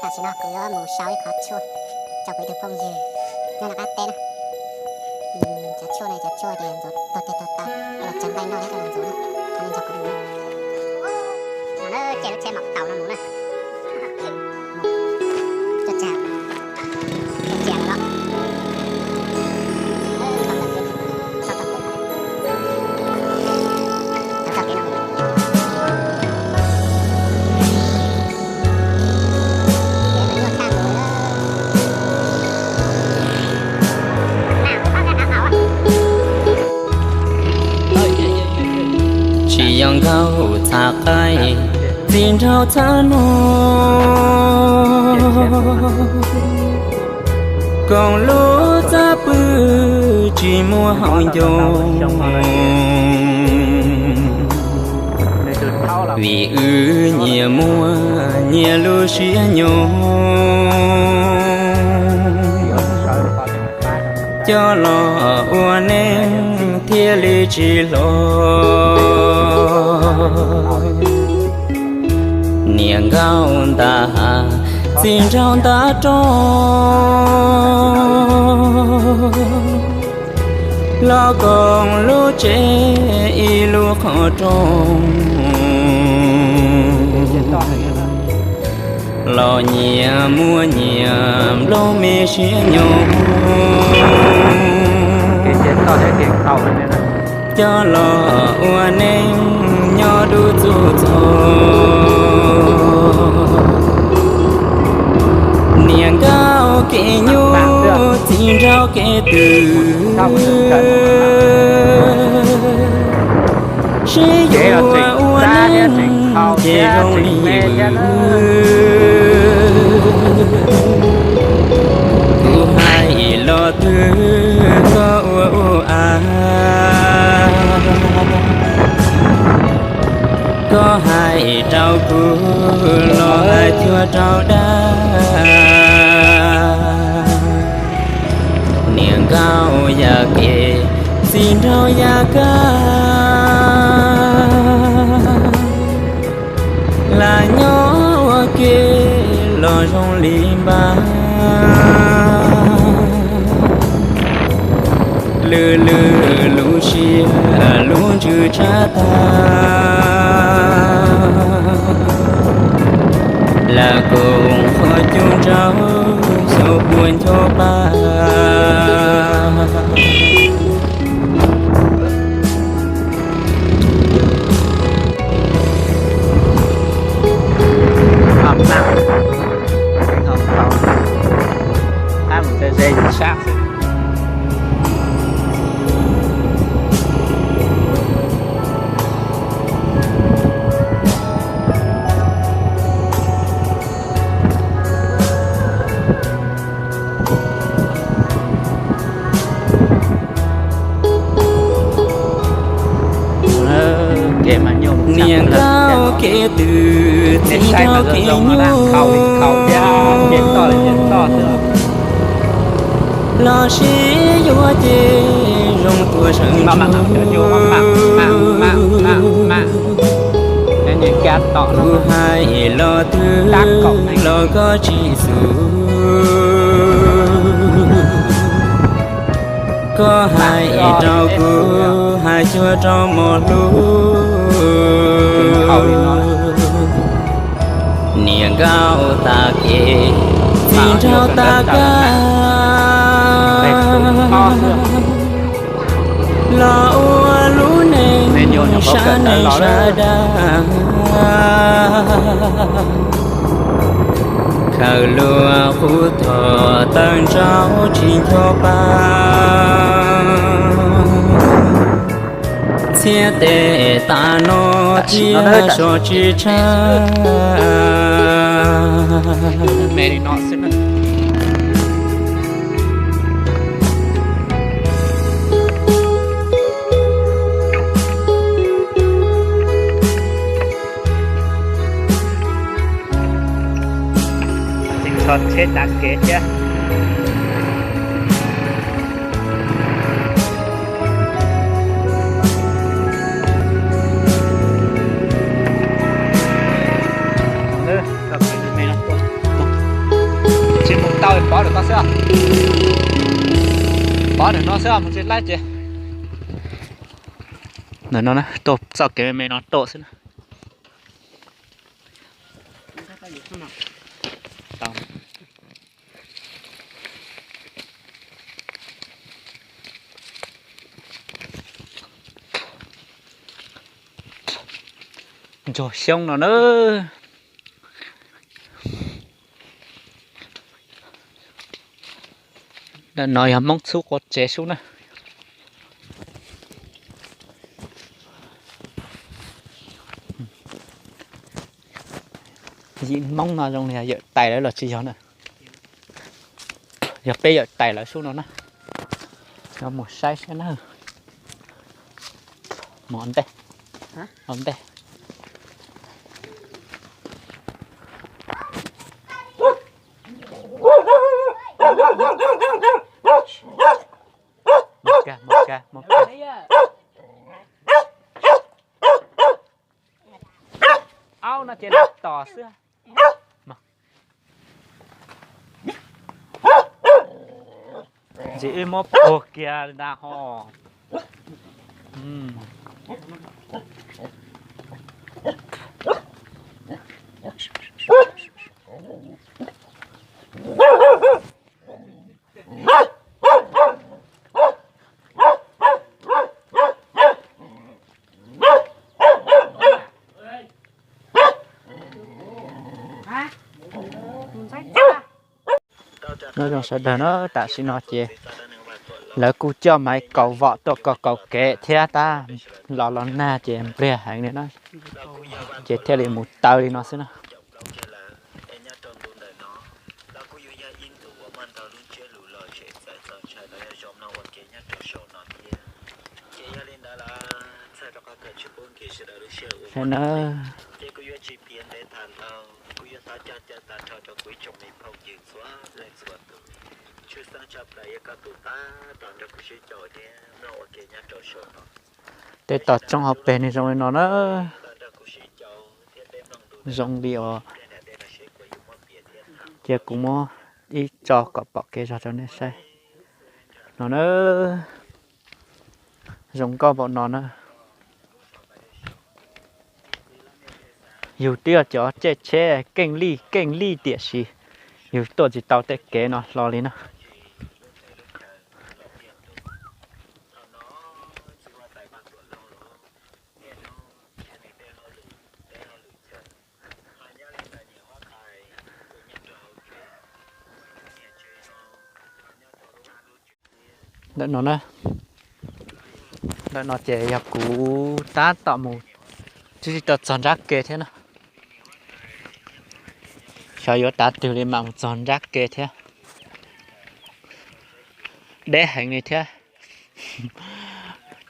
Tam sim no kuv yuav mus sau ib qho tshuaj rau kuv ib tug phooj ywg nyob rau qab teb na. Cov tshuaj no cov tshuaj ces ntxuav tuag tes tuag taw, los tsaws nqaij noj thiab rau los ntxuav na. Qhov no nrog kuv mus na. Mus na, ces lub tsheb maum taus no mus na. Mus, tuaj tsag, tuaj tsag los. Tsis yog nkauj txhav qaib, txiv nraug txhav nug, koom lub txaj pw tsis muaj hauv ncoo. Vim wb nyias muaj nyias lub siab nyoog, coj los ua neej thiaj li tsis hlob. Niam nkauj nta hav, txiv nraug nta roob, los koom lub tsev ib lub qhov rooj, los nyias muaj nyias nplooj me siab nyoog, coj los ua neej nyob dub txuj txog. Niam nkauj kev nyuj, txiv nraug kev twm, sib yuav ua neej ces zoo li vwm. Kuv hais los twb koj ua ua av, koj hais rau kuv los hais cuag rau dab. Niam nkauj yam kev, txiv nraug yam kab, lam nyob ua ke los zoo li npab. Lwm lwm lub siab lub ntsws tshab tag, lam koom qhov cub nraug xyaum puag ncho pab. Niam nkauj kev twm, txiv nraug kev nyuj, los sib yuav ces zoo tuag sawv ntsug. Kuv hais los twg los koj tsis xus, koj hais rau kuv hais cuag rau mos hlub. Niam nkauj tas kev, txiv nraug tas kab, los ua lub neej sab neeg sab dag. Khaws luag qub thom tawg ntsauv tsis nco pab, txhiab tes tas no thiab so tsis tshab. Tseem tsho tsheb tav kev thiab. Ntawm no xwb, mus tsis laib ces ntawm no na, tuaj txoj kev me me no tuaj xwb na. Ntsuag xyoob no na. Ntawm no yog Hmoob txhub quav tsev sub na. Yim Hmoob no zoo li yawm tais lawv los tsis yog na. Yog peb yawm tais lawv sub no na. Yog mus saib saib na. Mus ua ntej, ua ntej. Mus kag, mus kag, mus kag. Aub no ces nws tos xwb. Ntxim wb muab puag kiag li ntag ho. Nyob zoo sawv daws na, tam sim no ces lawv kuj coj maiv kaus vom tuaj kaus kaus kev thiab tab, los los nag ces npliag heev li na, ces thiaj li mus taw li no xwb na. Ces yog li ntawd lawm, txhawm rau qhov kawm tsis pub nkim sawv daws lub sij hawm ua na. Ces kuv yuav tsis piav ntev tas ntau, kuv yuav thov coj caw tag nrho rau kuv ib tsoom me phooj ywg txhua leej txhua tus. Tshwj xeeb tshaj plaws yog koj tus tab tom nrog kuv sib caum thiab mloog ua ke nyob rau saum no. Tej toj roob hauv pes nws zoo li no na. Zoo li os. Cia kuv muab ib tso kom pom kev zog rau nej saib no na. Zoo nkauj npaum no na. Yus twb yog cov caij tsheb keej lij keej lij tiam sis yus tuaj tsis tau tej kev no hlo li na. Ntawm no na, ntawm no ces yog kuv tab tom mus, twb tsis tau txog nrab ke thiab na. Xyov yuav tav twg li mam mus txog nrab ke thiab. Deb heev li thiab.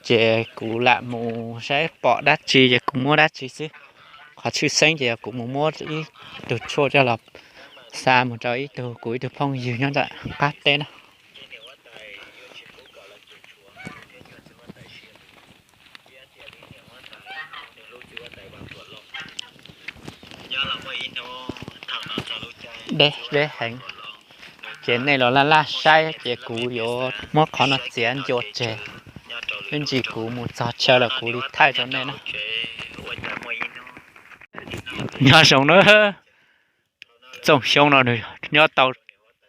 Ces kuv lam mus saib pom dab tsi ces kuv muab dab tsi xwb. Qhov tshwj xeeb ces yog kuv mus muab ib tug tshuaj coj los xa mus rau ib tug, kuv ib tug phooj ywg nyob nram qab teb na. Deb deb heev. Ces nej los laj laj saib ces kuv yuav muab qhov no txiav ncua tseg, ib ntsis kuv mus txog chaw los kuv li thaij rau nej na. Nyob zoo na, txooj xyoob no nws nyob tau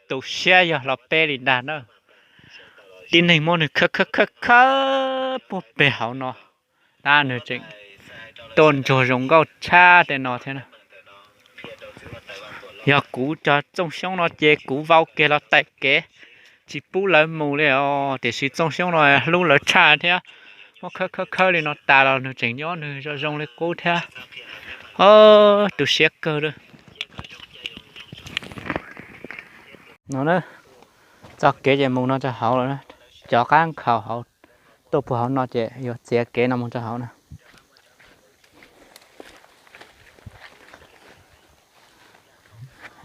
tu siab yog hlo peb li ntag na. Tib neeg muab nws khawb khawb khawb khawb puag pem hauv no, tab nws tseem tuaj ntsuag zoo nkauj tshaj tej no thiab na. Yog kuv cov txooj xyoob no ces kuv vau kiag los taim kev, tsis pub lawv mus li os. Tiam sis txooj xyoob no hlub lawv tshaj thiab, muab khawb khawb khawb li no tas los nws tseem nyob nws zoo zoo li qub thiab. Tu siab kawg li. No na, txoj kev ces mus no rau hauv lawm na. Cov qab nkhaus hauv tuaj puag hauv no ces yuav txiav kev no mus rau hauv na.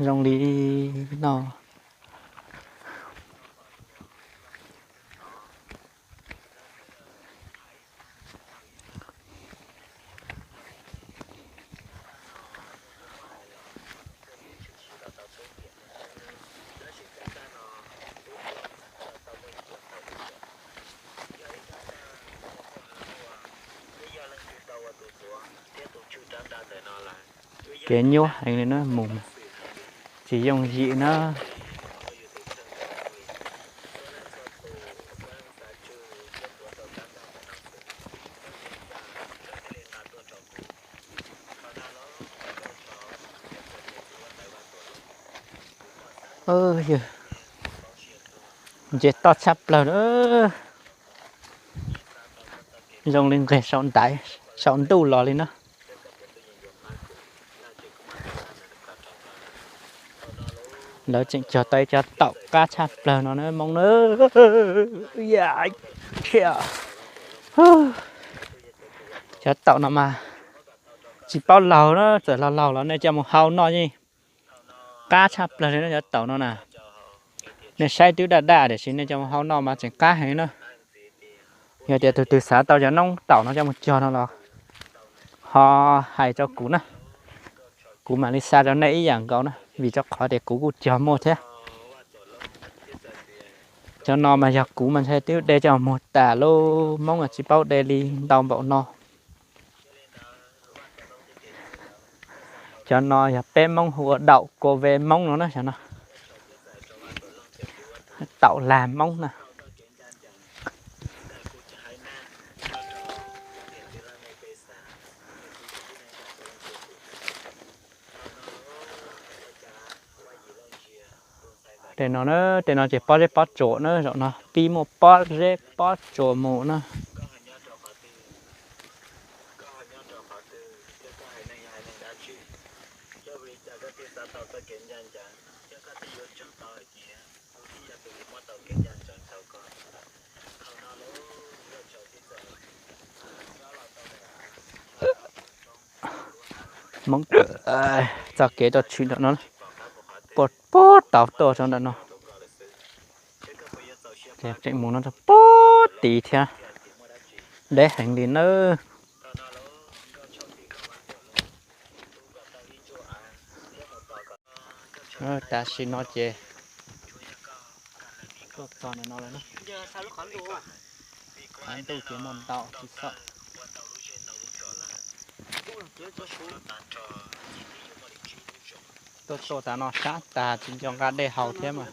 Zoo li no. Kev nyuaj heev li na, mus tsis yooj yim na. Yog ntses toj tshaj plaws na, zoo li nqes saum ntuj los li na. Lawv tseem cog tau ib cov taum qab tshaj plaws no na Hmoob na. Cov taum no mas tsis paub laug na, txawm laug laug los nej coj mus hau noj yeej qab tshaj plaws li na cov taum no na. Nej saib twb daj daj tiam sis nej coj mus hau noj mas tseem qab heev na. Yog tias tus twg xav tau cov noob taum no coj mus cog no los ho hais rau kuv na, kuv mam li xa rau nej ib yam nkaus na, vim rau qhov tias kuv kuj cog muaj thiab. Cov no mas yog kuv mas ntshai twb de coj mus tas lauj, Hmoob mas tsis paub de li ntau npaum no. Cov no yog peb Hmoob hu ua daum kua ve Hmoob no na, cov no taum lag Hmoob na. Tej no na, tej no ces pob zeb pob tsuas na, zaum no pib muaj pob zeb pob tsuas mus na. Hmoob txoj kev tuaj tshwm ntawm no, puag puag tau tuaj rau ntawm no, tseem mus no rau puag tid thiab, deb heev li nawb. Tam sim no ces tuaj txog ntawm no lawm na. Qhov ntuj ces muaj ntau tsis txhob tuaj tuaj tas no sab tas tsis nco nqa dej haus thiab mas.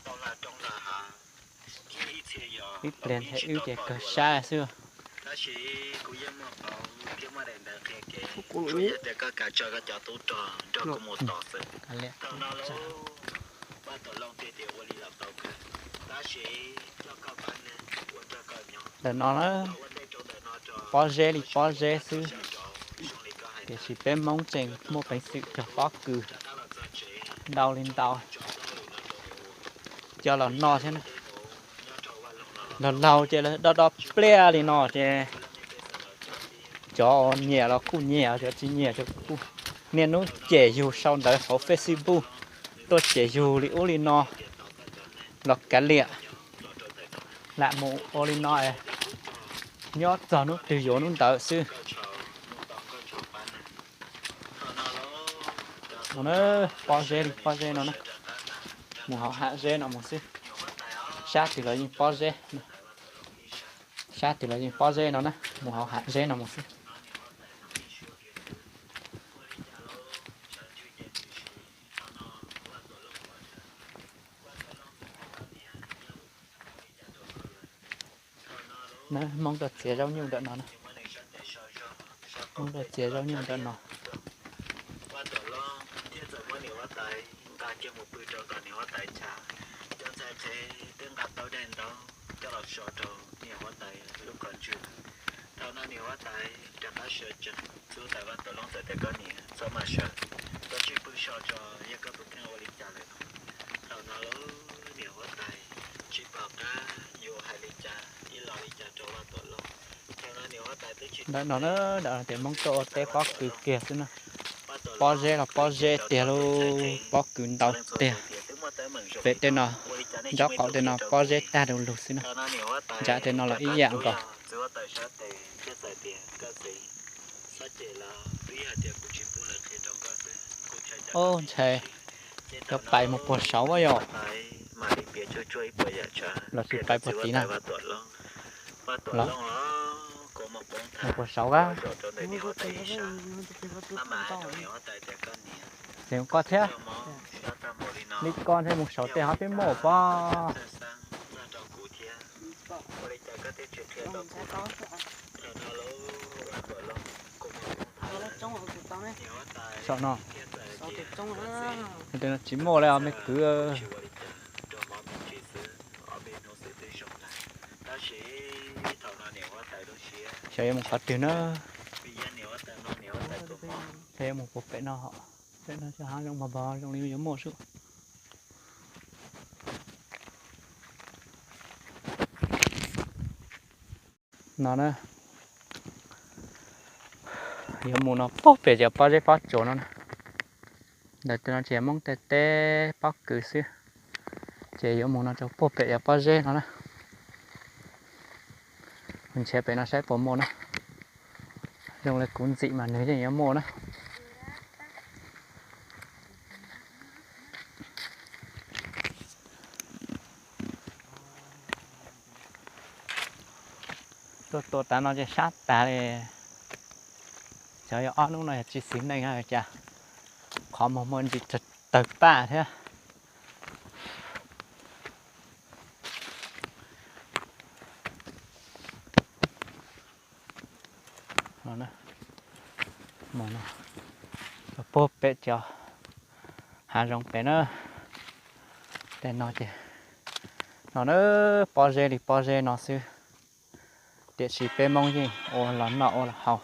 Ib pliag nthe wb ces kawg sab xwb. Ntawm no na, pob zeb li pob zeb xwb, tiam sis peb Hmoob tseem muaj peev xwm cog pob kws ntau li ntau coj los noj thiab na. Laug laug ces lawv do do pliaj li no ces cov nyiam los kuj nyiam, cov tsis nyiam cov kuj niaj hnub cem yug sau ntawv hauv Facebook, tuaj cem yug li ub li no los kav liam, lam mus ua li no, nyob txog hnub twg yuav hnub ntawd xwb. No na, pob zeb li pob zeb no na, mus hauv hav zeb no mus xwb. Sab twg los yeej pob zeb, sab twg los yeej pob zeb no na, mus hauv hav zeb no mus xwb. Na, Hmoob tuaj txiav zaub nyuj ntawm no na, Hmoob tuaj txiav zaub nyuj ntawm no. Ntawm no na, tias Hmoob tuaj ua teb pob kws kiag xwb na. Pob zeb los pob zeb tiag lauj, pob kws ntau tiag. Pem tej no, nraub qaum tej no pob zeb tag du lug xwb na. Ntsam tej no los ib yam nkaus. Ub, ntshai yuav pais mus puag saud yom. Los sis pais puag tid na. Los mus puag saud a. Koj thiab, li koj thiaj mus saum tej ho twb muaj pob. Saum no tsis muaj li os me kwv. Xyov yuav mus qhov twg na. Yuav mus puag pem no, pem no cov hav zoov npog npog zoo li yuav muaj sub. No na, yuav mus no puag pem cov pob zeb pob tsuas no na. Ntawm tej no ces Hmoob tej teb pob kws xwb, ces yuav mus no rau puag pem cov pob zeb no na. Nrhiav pem no saib puas muaj na. Zoo li kuv ntxim mas nws yeej yuav muaj na. Tuaj tua tav no ces sab tas li. Xyov yog ob hnub no yog tsis xis neej cas qhov muag muaj ntsis tawg paj thiab. Puag pem cov hav zoov pem na. Tej no ces no na, pob zeb li pob zeb no xwb. Tiam sis peb Hmoob yeej ua los noj ua los haus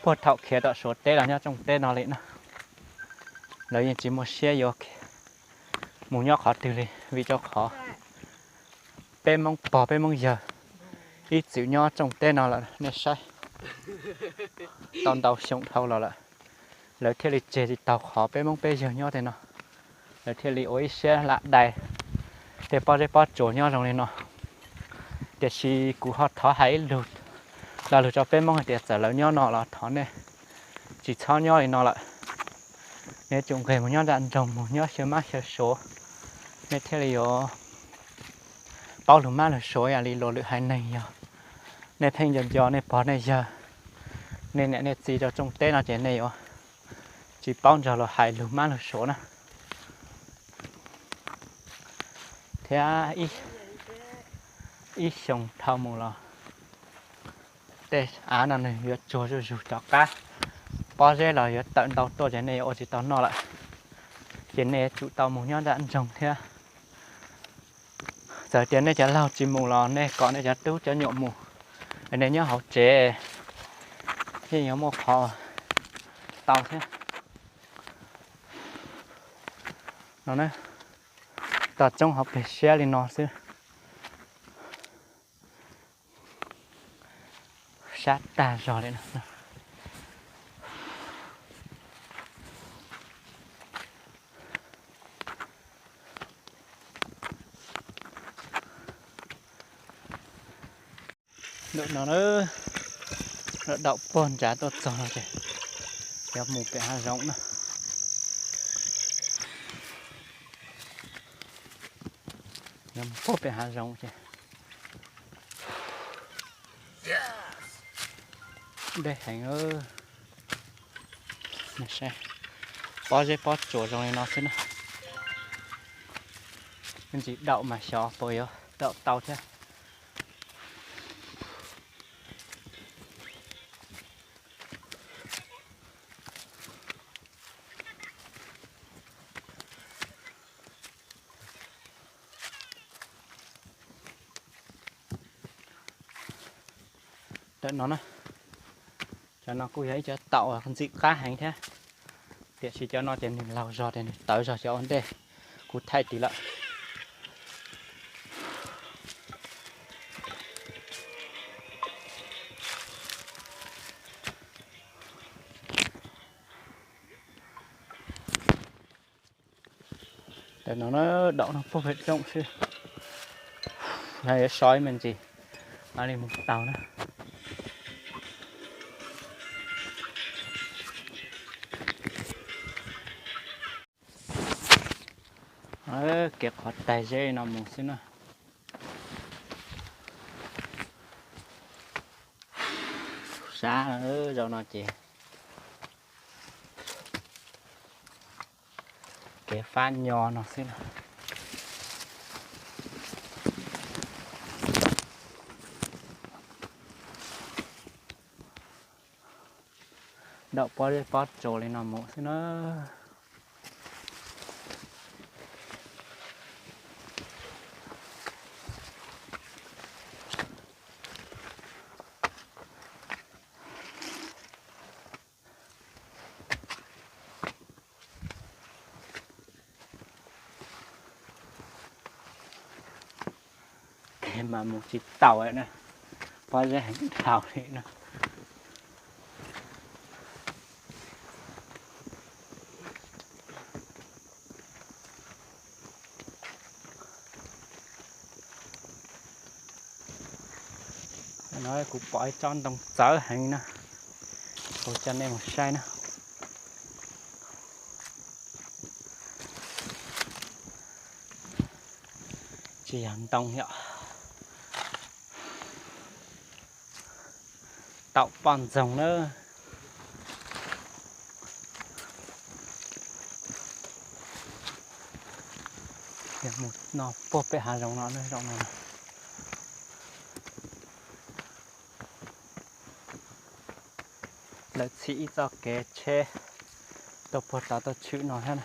puag thaum khiav tom Suav teb los nyob Tsooj teb no li na. Lawv yeej tsis muaj siab yuav mus nyob qhov twg li vim rau qhov peb Hmoob pog peb Hmoob yawg ib txwm nyob Tsooj teb no lawm nej saib. Tau ntau xyoo dhau los lawm, lawv thiaj li tseg tsis taus qhov peb Hmoob peb yawg nyob tej no. Lawv thiaj li ua ib siab lam dai tej pob zeb pob tsuas nyob zoo li no. Tiam sis kuv ho thov hais ib lus lo lus rau peb Hmoob hais tias txawm lawv nyob no los thov nej tsis txhob nyob li no lawm. Nej tsum nqes mus nyob nram nroog mus nyob xyaw mab xyaw suav, nej thiaj li yuav paub lus mab lus suav ib yam li luag lwm haiv neeg yog. Nej pheej nco nco nej pog nej yawg, nej niam nej txiv rau Tsooj teb no ces nej yuav tsis paub nrog luag hais lus mab lus suav na. Thiab ib xyoos dhau mus los tej av no nws yuav tsuag zuj zus, cov qab pob zeb los yuav tawm ntau tuaj ces nej yuav ua tsis tau noj lawm. Ces nej yuav tsum tau mus nyob nram nroog thiab. Txawm tias nej cov laug tsis mus los nej kom nej cov tub cov nyuam mus, nej nyob hauv tsev yeej yuav muaj qhov tau thiab. No na, toj roob hauv pes siab li no xwb. Sab tag zog li no. Ntawm no na, daum puag nrad tuaj txog no ces yuav mus pem hav zoov na. Yuav mus puag pem hav zoov ces deb heev. Pob zeb pob tsuas zoo li no xwb na. Ntsis daum mas xyov puas yuav daum tau thiab. Ntawm no na, cov no kuj yog ib cov taum ntxim qab heev thiab, tiam sis cov no ces nws laug zog ces nws tawv zog cov ua ntej, kuv thaij tis lawm. Ntawm no na, daum no puag pem roob xwb. Yuav so ib me ntsis mam li mus tau na. Kev qhov taig zeb no mus xwb na. Sab zaum no ces Kev fab nyo no xwb na. Daum pob zeb pob tsuas li no mus xwb na. Mas mus tsis taus na, pob zeb heev dhau li no. No kuv pom ib tsob ntoo txawv heev na, kuv coj nej mus saib na. Tsis yog ntoo yom, taum poj ntxoog na. Mus no puag pem hav zoov no, zaum no. Lawv txhim ib txoj kev tsheb tuaj puag tod tuaj tshwm no thiab na.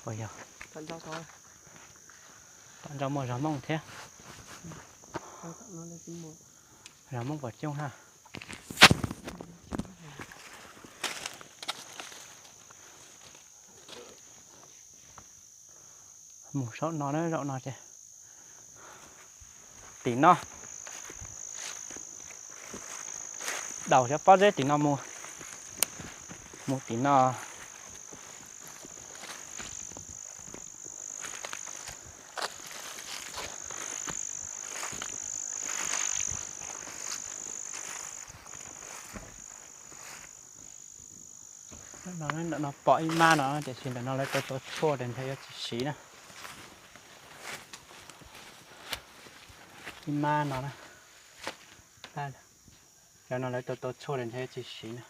Ua yog tom ntej muaj zos Hmoob thiab. Zos Hmoob puas coob na. Mus saum no na, zaum no ces tim no. Daus cov pob zeb tim no mus, mus tim no. No, ntawm no pom ib mab no, tiam sis ntawm no lawv tau tau tshuaj ces ntshe yuav tsis siv na. Ib mab no na, cov no lawv tau tau tshuaj ces ntshe yuav tsis siv na.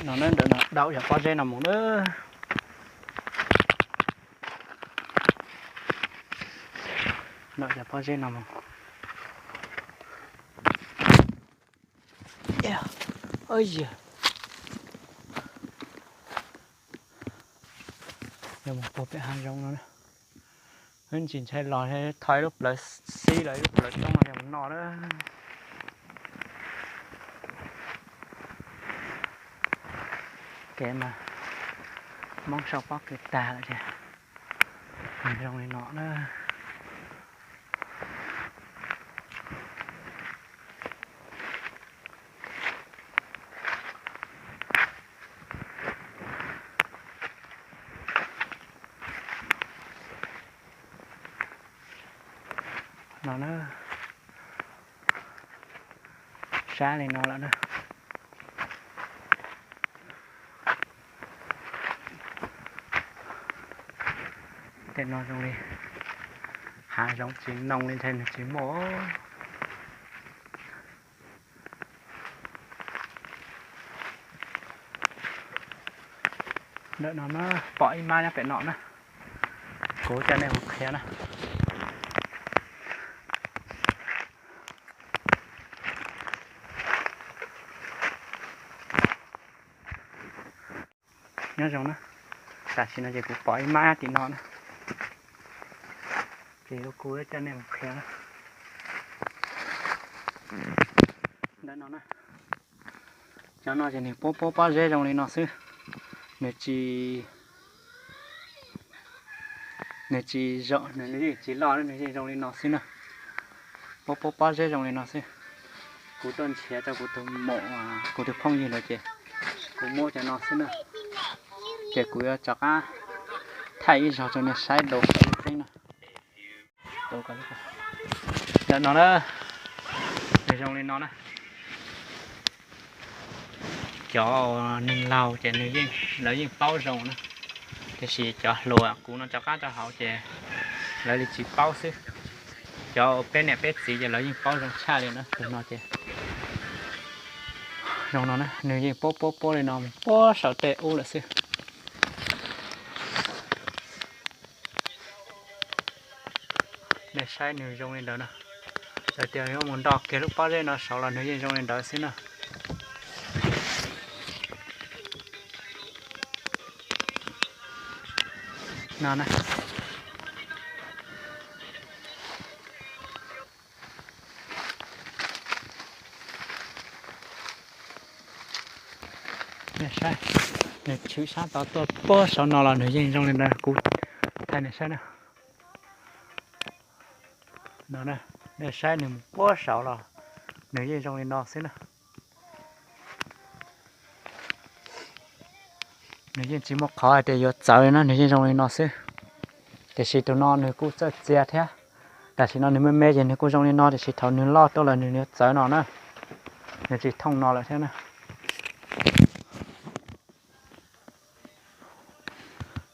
No na, ntawm no daus cov pob zeb no mus na. Daus cov pob zeb no mus. Yog mus puag pem hav zoov no na. Wb ntsis ntshai los thov ib lub plawv xib los ib lub plawv toob no yog mus noj na. Kev mas Hmoob sau pob kws tag lawm tiag. Zoo li no na. No na, sab li no lawm na. Tej no zoo li hav zoov tsis noog li nthe nws tsis muaj. Ntawm no na, pom ib mab nyob pem no na, kuv coj nej mus qhia na. Nyob zoo na, tam sim no ces kuv pom ib mab tim no na, ces kuv coj nej mus qhia na. Ntawm no na, cov no ces nws puab puab pob zeb zoo li no xwb, nws tsis, nws tsis zoo, nws yeej tsis loj, nws yeej zoo li no xwb na. Puab puab pob zeb zoo li no xwb. Kuv tuaj nrhiav rau kuv tus muam, kuv tus phooj ywg ntawd ces kuv muab cov no xwb na. Ces kuv yuav rov qab thaij ib zaug rau nej saib dua kom lub tseeb na. Ntawm no na, nws zoo li no na. Cov neeg laus ces nws yeej, lawv yeej paub zoo na, tiam sis cov hluas kuv no rov qab rau hauv ces lawv li tsis paub xwb. Cov peb niam peb txiv ces lawv yeej paub zoo tshaj li na. Tus no ces Zoo no na, nws yeej puab puab puab li no mus puag saum tej ub lawm xwb. Nej saib nws zoo li ntawd na. Txawm tias yuav mus nto kiag lub pob zeb no saud los nws yeej zoo li ntawd xwb na. No na. Nej saib, nws tshwm sab tod tuaj puag saud no los nws yeej zoo li ntawd, kuv thaij nej saib na. No, nej saib nws mus puag saud los nws yeej zoo li no xwb na. Nws yeej tsis muaj qhov hais tias yuav txawv li na, nws yeej zoo li no xwb. Tiam sis tus no nws kuj txawj txia thiab. Tam sim no nws me me ces nws kuj zoo li no, tiam sis thaum nws loj tuaj lawm nws yuav txawv no na. Nws tsis thooj no lawm thiab na.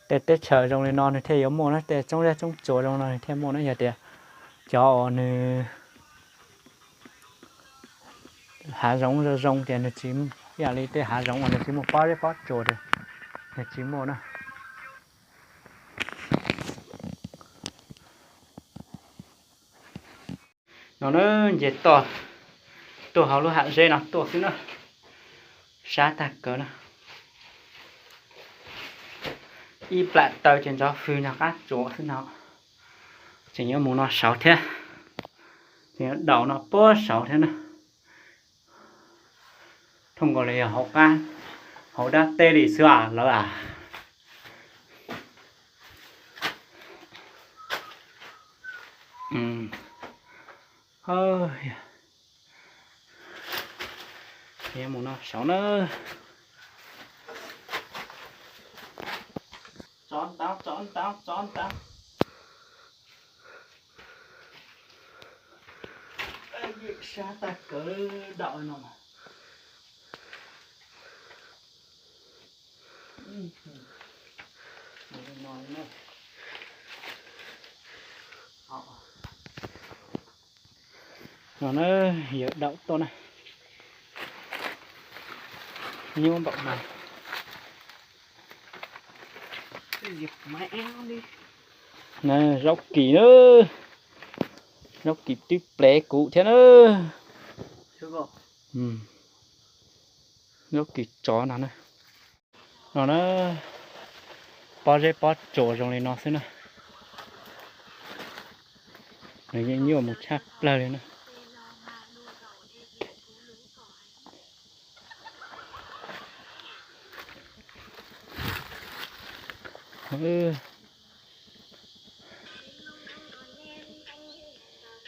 Tej teb chaws zoo li no nws thiaj yuav muaj na, tej tsob zeb tsob tsuas zoo no nws thiaj muaj na. Yog tias cov uas nws hav zoov zoo zoo tias nws tsis, ib yam li tej hav zoov uas nws tsis muaj pob zeb pob tsuas tias nws tsis muaj na. No na, nce toj tuaj hauv lub hav zeb no tuaj xwb na, sab tag kawg na. Ib plam taw ces nrov fwj nrov qab tsuas xwb no. Tseem yuav mus no saud thiab, tseem yuav daus no puag saud thiab na. Thooj nkaus li yog hauv qab, hauv dab teb li xwb as lawv as. Yuav mus no saud na. Tsov ntawd, tsov ntawd, tsov ntawd. Sab tag kawg daus no. No na, yawg daus tuaj na. Nyuaj npaum no. Zaub kis na, zaub kis twb plev kuv thiab na. Zaub kis tsov no na. No na, pob zeb pob tsuas zoo li no xwb na. Nws yeej nyuaj mus tshaj plaws li na.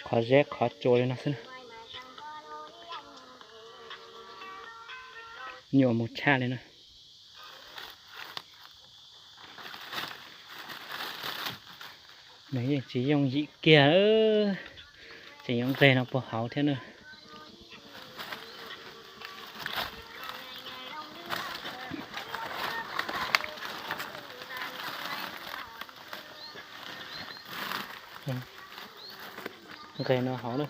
Qhov zeb qhov tsua li no xwb na. Nyuaj mus tshaj li na. Nws yeej tsis yooj yim kiag, tseem yuav nqeg no puag hauv thiab na. Nqeg no hauv na.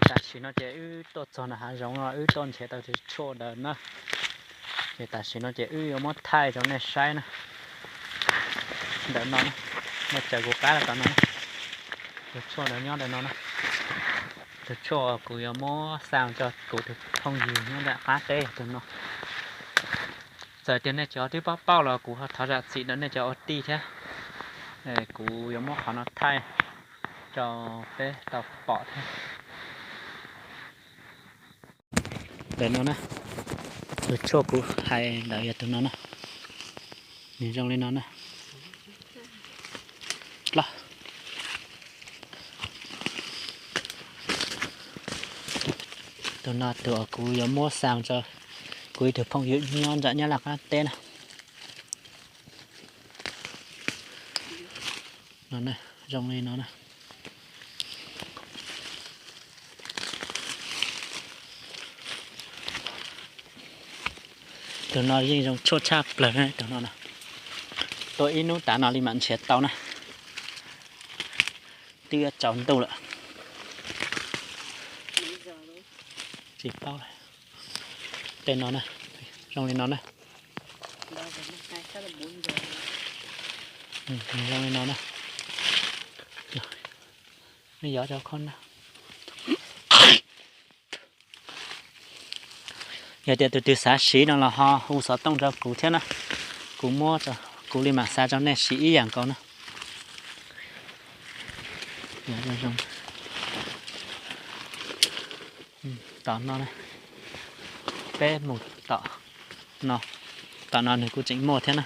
Tam sim no ces wb tuaj txog nram hav zoov no, wb tuaj nrhiav tau tus tshuaj ntawd na. Ces tam sim no ces wb yuav muab thaij rau nej saib na. Ntawm no, nej tsaws kuv qab los tom no, tus tshuaj ntawd nyob ntawm no na. Tus tshuaj kuv yuav muab xa rau kuv tus phooj ywg nyob nram qab teb tus no. Txawm tias nej cov twb paub paub los kuv ho thov zam txim rau nej cov ua tij thiab. Kuv yuav muab qhov no thaij rau peb tau pom thiab. Ntawm no na, tus tshuaj kuv hais ntawd yog tus no na. Nws zoo li no na. Tus no tus uas kuv yuav muab xa rau kuv ib tug phooj ywg nyob nram Nyab Laj qab teb na. No, zoo li no na. Tus no yeej zoo tshuaj tshaj plaws na, tus no na. Tua ib hnub tav no li mam nrhiav tau na. Twb yuav tsaus ntuj lawm. Tsis paub. Tej no na, zoo li no na. Zoo li no na. Nws yov rau khob na. Yog tias tus twg xav siv no los ho hu xov tooj rau kuv thiab na. Kuv muab, kuv li mam xa rau nej siv ib yam nkaus na. Tom no, peb mus tom no, tom no nws kuj tseem muaj thiab na.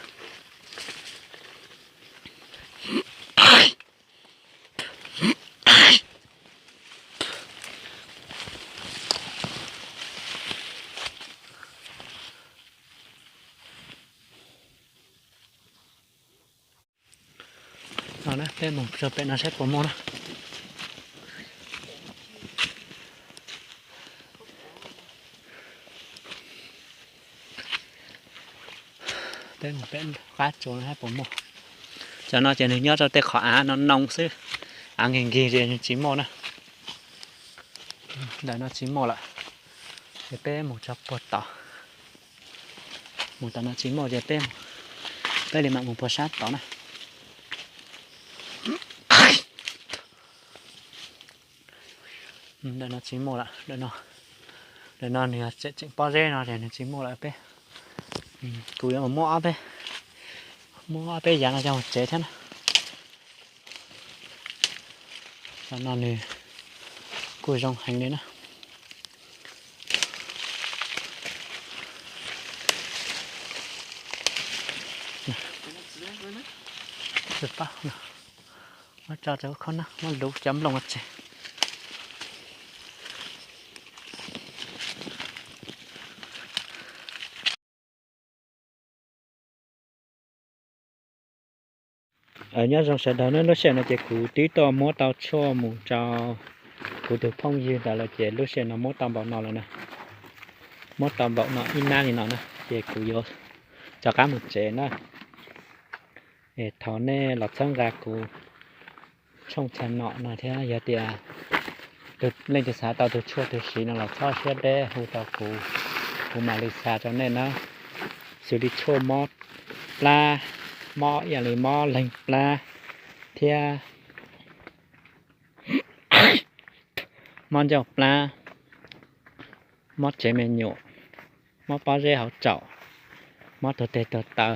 No na, peb mus rau pem no saib puas muaj na. Peb mus pem qab tsuas no saib puas muaj. Cov no ces nws nyob rau tej qhov av no noo xwb, av nkig nkig ces nws tsis muaj na. Ntawm no tsis muaj lawm, ces peb mus rau puag tod. Mus tom no tsis muaj ces peb, peb li mam mus puag sab tod na. Ntawm no tsis muaj lawm, ntawm no nws tseem pob zeb no ces nws tsis muaj lawm peb. Kuv yuav mus muab ob peb, muab ob peb yav no coj mus tsev thiab na. Cov no nws kuj zoo heev li na. Muab tso rau khob na, muab luv cov nplooj ua tseg. Nyob zoo sawv daws na, lub sij hawm no ces kuv twb tuaj muab tau tshuaj mus rau kuv tus phooj ywg ntawd lawm ces lub sij hawm no muab tau npaum no lawm na. Muab tau npaum no ib nab li no na ces kuv yuav rov qab mus tsev na. Es thov nej los txhawb nqa kuv tshooj channel no thiab, yog tias leej twg xav tau tus tshuaj tus siv no los txhob siab deb hu rau kuv, kuv mam li xa rau nej na. Xws li tshuaj mob plab, mob ib yam li mob leeg plab thiab mob ncauj plab, mob tsev me nyuam, mob pob zeb hauv tsaum, mob tuag teg tuag taw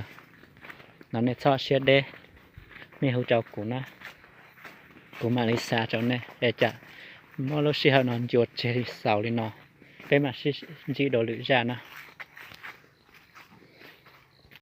no nej txhob siab deb, nej hu rau kuv na, kuv mam li xa rau nej es cas muab lub sij hawm no ncua tseg li xaus li no, peb mam sib ntsib dua lwm zaj na.